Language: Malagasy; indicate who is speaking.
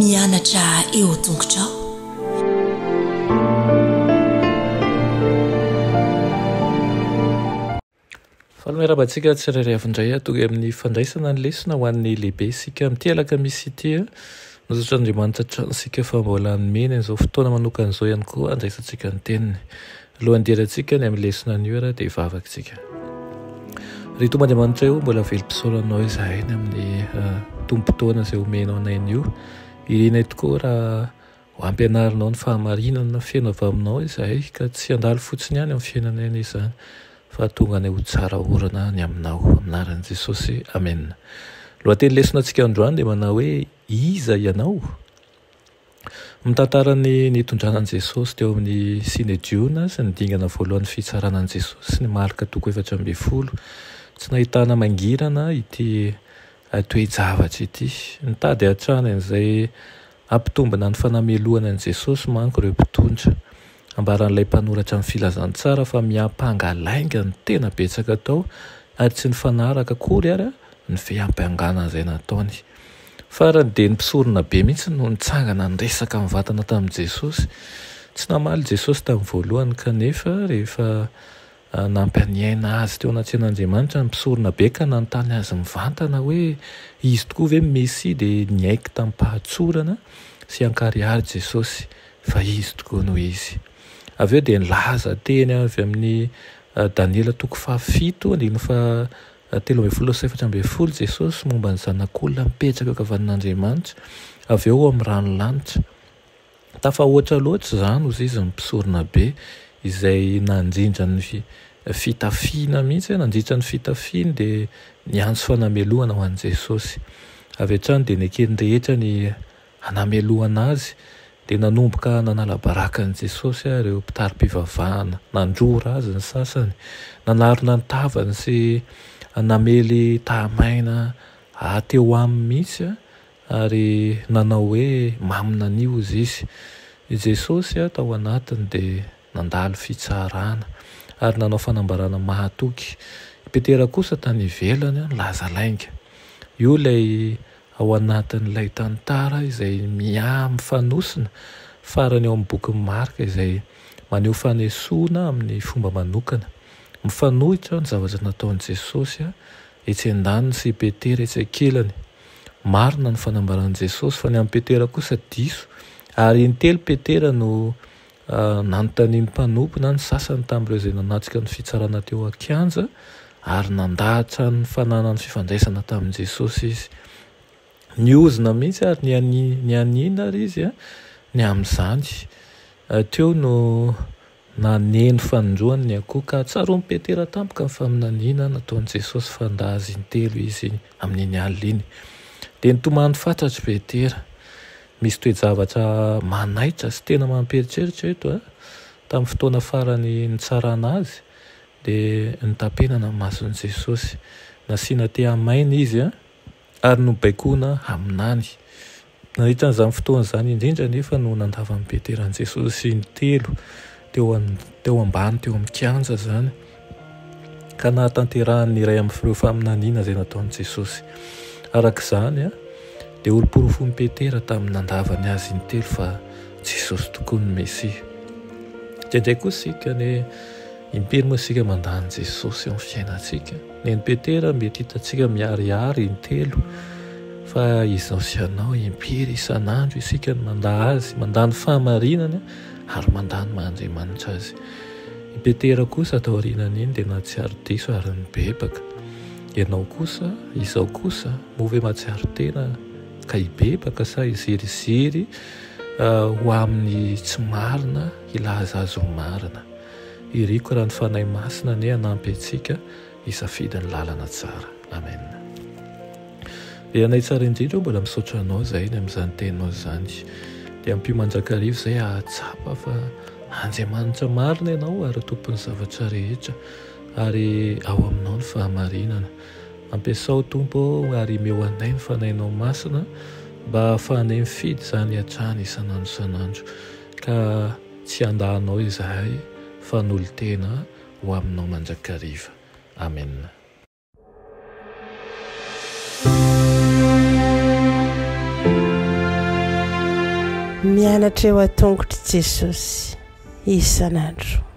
Speaker 1: Mianatra eo tongotrao.
Speaker 2: Faly miarahaba antsika tsirairay avy indray tonga amin'ny fandraisana ny lesona ho an'ny lehibe isika amin'ity alakamisy ity. Misaotra Andriamanitra hatrany isika fa mbola nomeny an'izao fotoana manokana izao ihany koa handraisantsika ny teniny. Alohan'ny hidirantsika ny amin'ny lesona anio ary dia hivavaka isika. Ry Tompo Andriamanitra io, mbola velom-pisaorana Anao izahay ny amin'ny eh, tombom-potoana izay omenao anay anio. Irinay tokoa raha ho ampianarinao ny fahamarinana feno avy aminao izahay ka tsy handalo fotsiny ihany amin'ny fiainanay anie izany fa hahatonga anay ho tsara orina ny aminao. Amin'ny anaran'i Jesosy, amena. Lohateny lesona antsika androany dia manao hoe Iza ianao? Mitantara ny nitondrana an'i Jesosy teo amin'ny Synedriona sy ny dingana voalohan'ny fitsarana an'i Jesosy ny Marka toko 14. Tsy nahitana mangirana ity toe-javatra ity. Nitady hatrany an'izay hampitombina ny fanamelohana an'i Jesosy manko ireo mpitondra. Ambaran'ilay mpanoratra ny Filazantsara fa miampanga lainga ny tena betsaka tao ary tsy nifanaraka akory ary ny fiampangana izay nataony. Farany dia ny mpisorona be mihitsy no nitsangana niresaka mivantana tamin'i Jesosy. Tsy namaly Jesosy tamin'ny voalohany kanefa rehefa nampianiaina azy teo anatrehan'Andriamanitra ny mpisorona be ka nanontany azy mivantana hoe izy tokoa ve ny Mesia dia niaiky tamim-pahatsorana sy an-karihary Jesosy fa izy tokoa no izy. Avy eo dia nilaza teny avy amin'ny Daniela toko fahafito andininy faha 13 sy 14 Jesosy momba ny Zanak'olona mipetraka eo ankavanan'Andriamanitra, avy eo ao amin'ny rano lanitra. Tafahoatra loatra izany hozy izy ny mpisorona be izay nandrindra ny fitafiana mihitsy, nandritra ny fitafiany dia niantso fanamelohana ho an'i Jesosy. Avy hatrany dia neken'ny rehetra ny Hanamelohana azy, dia nanomboka nanala baraka an'i Jesosy ireo mpitari-pivavahana. Nandrora azy ny sasany, nanarona ny tavany sy namely tahamaina teo aminy mihitsy ary nanao hoe maminania hozy izy. I Jesosy tao anatiny dia nandalo fitsarana ary nanao fanambarana mahatoky. I Petera kosa tany ivelany nilaza lainga. Io ilay ao anatin'ilay tantara izay miha-mifanosona farany ao amin'ny bokin'i Marka izay maneho fanesoana amin'ny fomba manokana. Mifanohitra ny zavatra nataon'i Jesosy etsy andaniny sy i Petera etsy ankilany. Marina ny fanambaran'i Jesosy fa ny amin'i Petera kosa diso, ary intelo Petera no nanontanian'ny mpanompo na ny sasany tamin'ireo izay nanatrika ny fitsarana teo an-kianja, ary nandahatra ny fananany fifandraisana tamin'i Jesosy izy. Niozona mihitsy ary nianiana ary izy ny amin'izany. Teo no naneno fanindroany ny akoho, ka tsaroan'i Petera tampoka ny faminaniana nataon'i Jesosy fa handà azy intelo izy amin'iny alina iny. Dia nitomany fatratra i Petera. Misy toe-javatra manaitra sy tena mampieritreritra eto. Tamin'ny fotoana farany nitsarana azy, dia notapenana ny mason'i Jesosy. Nasiana tehamaina izy ary nobaikoina haminany. Nandritra an'izany fotoana izany indrindra anefa no nandavan'i Petera an'i Jesosy intelo teo teo ambany teo amin'ny kianja izany, ka nahatanterahany ny iray amin'ireo faminaniana izay nataon'i Jesosy. Araka izany, dia olom-porofon'i Petera tamin'ny nandavany azy intelo fa Jesosy tokoa no Mesia. Indraindray koa isika anie, impiry moa isika mandà an'i Jesosy eo amin'ny fiainantsika? Ny an'i Petera mety hitantsika miharihary intelo, fa izaho sy ianao impiry isan'andro isika no mandà Azy, mandà ny fahamarinany ary mandà ny maha Andriamanitra Azy. I Petera kosa taorianan'iny dia nahatsiaro diso ary nibebaka. Ianao kosa, izaho kosa, moa ve mahatsiaro tena ka hibebaka sa hiziriziry ho amin'ny tsy marina hilaza azy ho marina? Iriko raha ny Fanahy Masina anie hanampy antsika hisafidy ny lalana tsara. Amen. Ry Anay tsara indrindra o, mbola misaotra anao izahay ny amin'izany teninao izany. Dia ampio mandrakariva izay hahatsapa fa Andriamanitra marina ianao ary tompon'ny zavatra rehetra ary ao aminao ny fahamarinana. Ampiasao Tompo ô ary imeo anay ny Fanahinao Masina mba hahafahanay mifidy izany hatrany isan'andro isan'andro ka tsy handà Anao izahay fa hanolo-tena ho aminao mandrakariva. Amen.
Speaker 3: Mianatra eo an-tongotr'i Jesosy isan'andro.